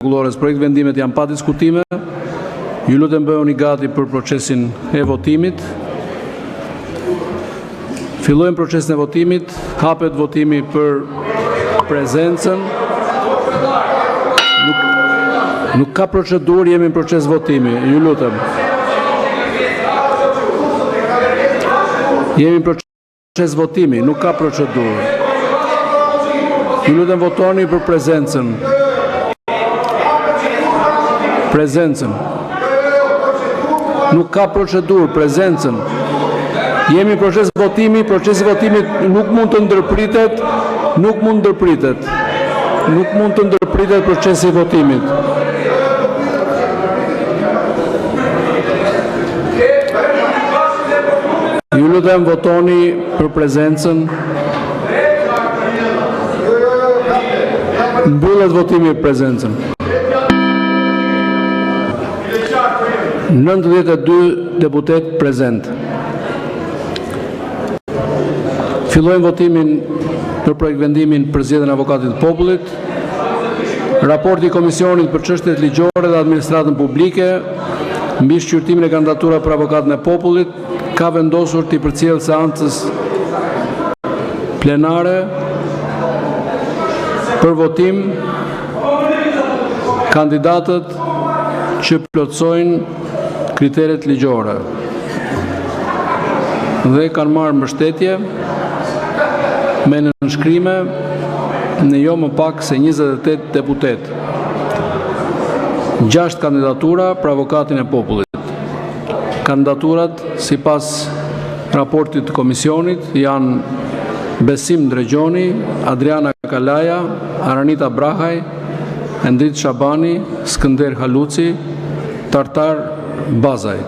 Rregullores, projektvendimet janë pa diskutime. Ju lutem, bëhuni gati për procesin e votimit! Fillojmë procesin e votimit. Hapet votimi për prezencën. Nuk ka procedurë, jemi në proces votimi. Ju lutem! Jemi në proces votimi, nuk ka procedurë. Ju lutem, votoni për prezencën! Prezencën. Nuk ka procedurë, prezencën. Jemi në proces votimi. Procesi i votimit nuk mund të ndërpritet. Nuk mund të ndërpritet. Nuk mund të ndërpritet procesi i votimit. Ju lutem, votoni për prezencën! Mbyllet votimi për prezencën. 92 deputetë prezentë. Fillojmë votimin për projektvendimin “Për zgjedhjen e Avokatit të Popullit”. Raporti i Komisionit për Çështjet Ligjore dhe Administratën Publike mbi shqyrtimin e kandidaturave për Avokatin e Popullit ka vendosur t'i përcjellë seancës plenare për votim kandidatët që plotësojnë kriteret ligjore dhe kanë marrë mbështetje me nënshkrime nga jo më pak se 28 deputetë. 6 kandidatura për Avokatin e Popullit. Kandidaturat, sipas raportit të komisionit, janë: Besim Ndregjoni, Adriana Kalaja, Aranita Brahaj, Endrit Shabani, Skënder Haluci, Tartar Bazaj.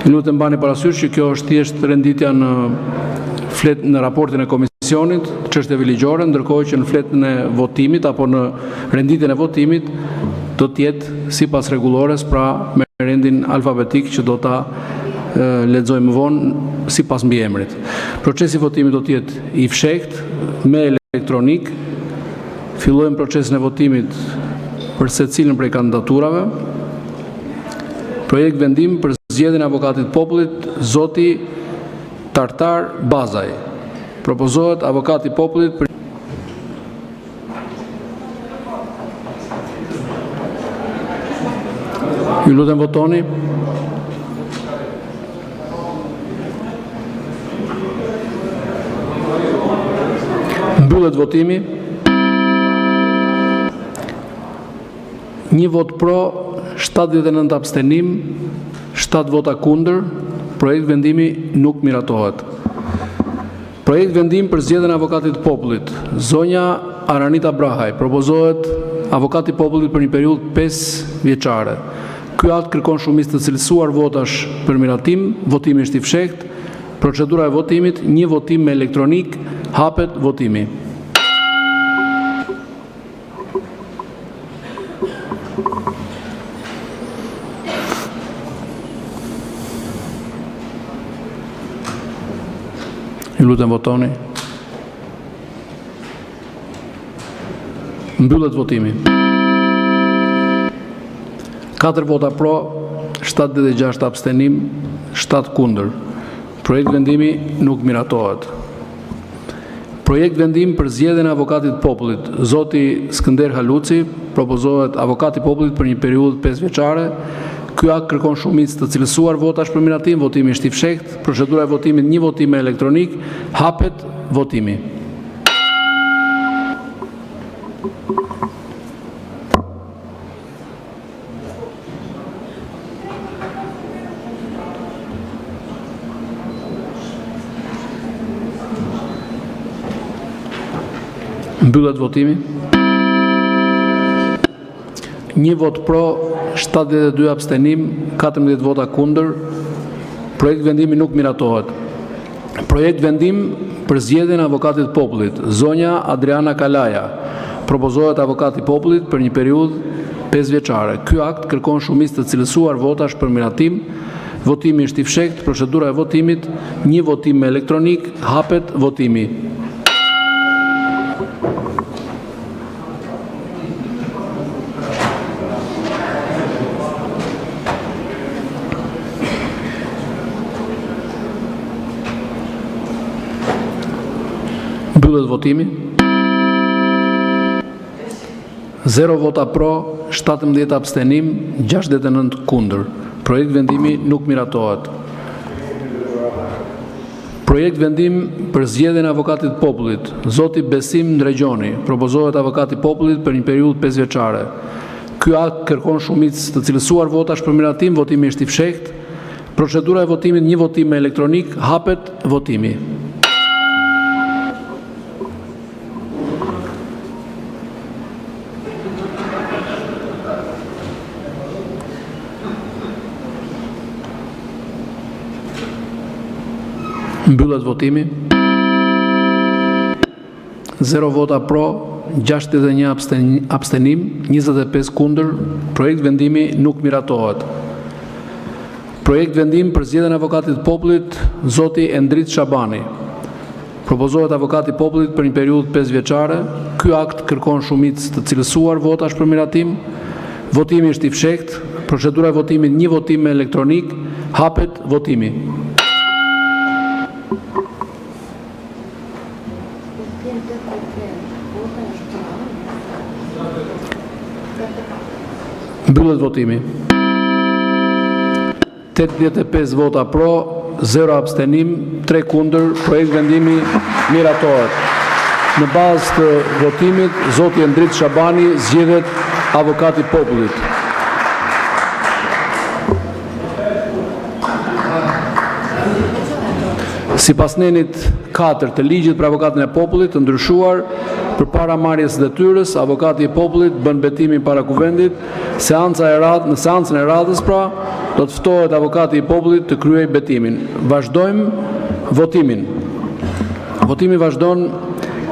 Ju lutem, mbani parasysh që kjo është thjesht renditja në flet në raportin e Komisionit të Çështjeve Ligjore, ndërkohë që në fletën e votimit apo në renditjen e votimit do të jetë sipas Rregullores, pra me rendin alfabetik që do ta lexoj më vonë sipas mbiemrit. Procesi i votimit do të jetë i fshehtë, me elektronikë. Fillojmë procesin e votimit për secilën prej kandidaturave. Projektvendim “Për zgjedhjen e Avokatit të Popullit”. Zoti Tartar Bazaj propozohet Avokat i Popullit për Ju lutem, votoni. Mbyllet votimi. Një votë pro, 79 abstenim, 7 vota kundër. Projektvendimi nuk miratohet. Projektvendim “Për zgjedhjen e Avokatit të Popullit”. Zonja Aranita Brahaj propozohet Avokat i Popullit për një periudhë 5-vjeçare. Ky akt kërkon shumicë të cilësuar votash për miratim. Votimi është i fshehtë. Procedura e votimit: një votim me elektronikë. Hapet votimi. Ju lutem, votoni. Mbyllet votimi. 4 vota pro, 76 abstenim, 7 kundër. Projektvendimi nuk miratohet. Projektvendim “Për zgjedhjen e Avokatit të Popullit”. Zoti Skënder Haluci propozohet Avokat i Popullit për një periudhë 5-vjeçare. Ky akt kërkon shumicë të cilësuar votash për miratim. Votimi është i fshehtë. Procedura e votimit: një votim me elektronikë. Hapet votimi. Mbyllet votimi. Një votë pro, 72 abstenim, 14 vota kundër. Projektvendimi nuk miratohet. Projektvendim “Për zgjedhjen e Avokatit të Popullit”. Zonja Adriana Kalaja propozohet Avokat i Popullit për një periudhë 5-vjeçare. Ky akt kërkon shumicë të cilësuar votash për miratim. Votimi është i fshehtë. Procedura e votimit: një votim me elektronikë. Hapet votimi. Mbyllet votimi. 0 vota pro, 17 abstenim, 69 kundër. Projektvendimi nuk miratohet. Projektvendim “Për zgjedhjen e Avokatit të Popullit”. Zoti Besim Ndregjoni propozohet Avokat i Popullit për një periudhë 5-vjeçare. Ky akt kërkon shumicë të cilësuar votash për miratim. Votimi është i fshehtë. Procedura e votimit: një votim me elektronikë. Hapet votimi. Mbyllet votimi. 0 vota pro, 61 abstenim, 25 kundër. Projektvendimi nuk miratohet. Projektvendim “Për zgjedhjen e Avokatit të Popullit”. Zoti Endrit Shabani propozohet Avokat i Popullit për një periudhë 5-vjeçare. Ky akt kërkon shumicë të cilësuar votash për miratim. Votimi është i fshehtë. Procedura e votimit: një votim me elektronikë. Hapet votimi. Mbyllet votimi. 85 vota pro, 0 abstenim, 3 kundër. Projektvendimi miratohet. Në bazë të votimit, zoti Endrit Shabani zgjidhet Avokat i Popullit. Sipas nenit 4 të ligjit “Për Avokatin e Popullit”, të ndryshuar, përpara marrjes së detyrës, Avokati i Popullit bën betimin para Kuvendit. Në seancën e radhës do të ftohet Avokati i Popullit të kryejë betimin. Vazhdojmë votimin. Votimi vazhdon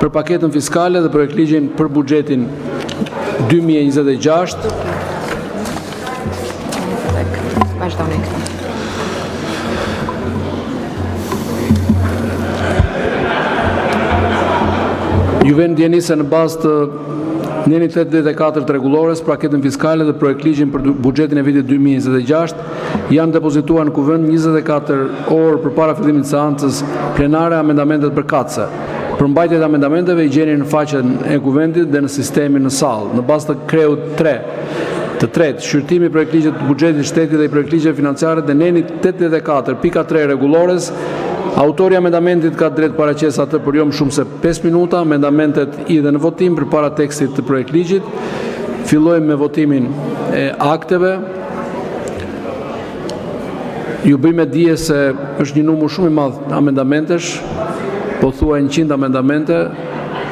për paketën fiskale dhe projektligjin “Për buxhetin 2026”. Ju vë në dijeni se në bazë të nenit 84 të Rregullores, për paketën fiskale dhe projektligjin “Për buxhetin e vitit 2026” janë depozituar në Kuvend 24 orë përpara fillimit të seancës plenare amendamentet përkatëse. Përmbajtjet e amendamenteve i gjeni në faqen e Kuvendit dhe në sistemin në sallë. Në bazë të kreut III “Shqyrtimi i projektligjit të buxhetit të shtetit dhe i projektligjeve financiare” dhe nenit 84, pika 3, të Rregullores, autori i amendamentit ka të drejtë ta paraqesë atë për jo më shumë se 5 minuta. Amendamentet hidhen në votim përpara tekstit të projektligjit. Fillojmë me votimin e akteve. Ju bëj me dije se është një numër shumë i madh amendamentesh, pothuajse 100 amendamente.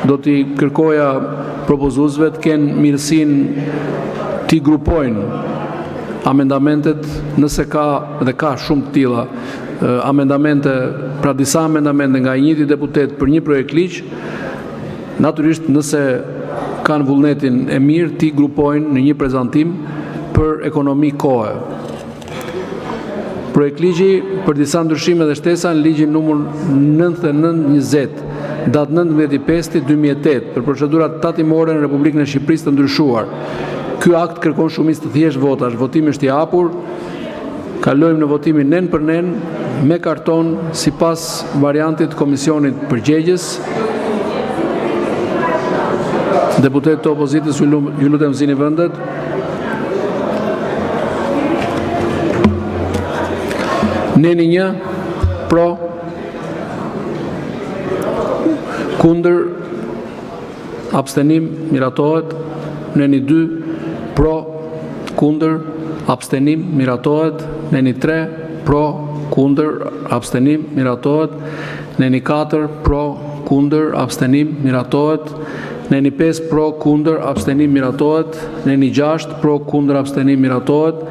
Do t'u kërkoja propozuesve të kenë mirësinë t'i grupojnë amendamentet, nëse ka, dhe ka shumë të tilla, amendamente, pra disa amendamente nga i njëjti deputet për një projektligj, natyrisht, nëse kanë vullnetin e mirë, t'i grupojnë në një prezantim për ekonomi kohe. Projektligji “Për disa ndryshime dhe shtesa në ligjin nr. 9920, datë 19.5.2008, “Për procedurat tatimore në Republikën e Shqipërisë”, të ndryshuar”. Ky akt kërkon shumicë të thjeshtë votash. Votimi është i hapur. Kalojmë në votimin nen për nen, me karton, sipas variantit të komisionit përgjegjës. Deputetë të opozitës, ju lutem, zini vendet! Neni 1. Pro? Kundër? Abstenim? Miratohet. Neni 2. Pro? Kundër? Abstenim? Miratohet. Neni 3. Pro? Kundër? Abstenim? Miratohet. Neni 4. Pro? Kundër? Abstenim? Miratohet. Neni 5. Pro? Kundër? Abstenim? Miratohet. Neni 6. Pro? Kundër? Abstenim? Miratohet.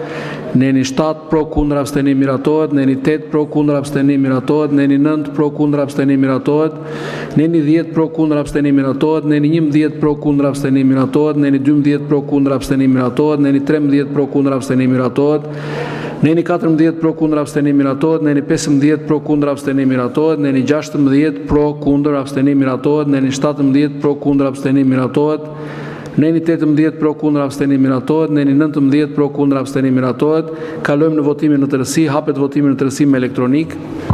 Neni 7. Pro? Kundër? Abstenim? Miratohet. Neni 8. Pro? Kundër? Abstenim? Miratohet. Neni 9. Pro? Kundër? Abstenim? Miratohet. Neni 10. Pro? Kundër? Abstenim? Miratohet. Neni 11. Pro? Kundër? Abstenim? Miratohet. Neni 12. Pro? Kundër? Abstenim? Miratohet. Neni 13. Pro? Kundër? Abstenim? Miratohet. Neni 14. Pro? Kundër? Abstenim? Miratohet. Neni 15. Pro? Kundër? Abstenim? Miratohet. Neni 16. Pro? Kundër? Abstenim? Miratohet. Neni 17. Pro? Kundër? Abstenim? Miratohet. Neni 18. Pro? Kundër? Abstenim? Miratohet. Neni 19. Pro? Kundër? Abstenim? Miratohet. Kalojmë në votimin në tërësi. Hapet votimi në tërësi me elektronikë.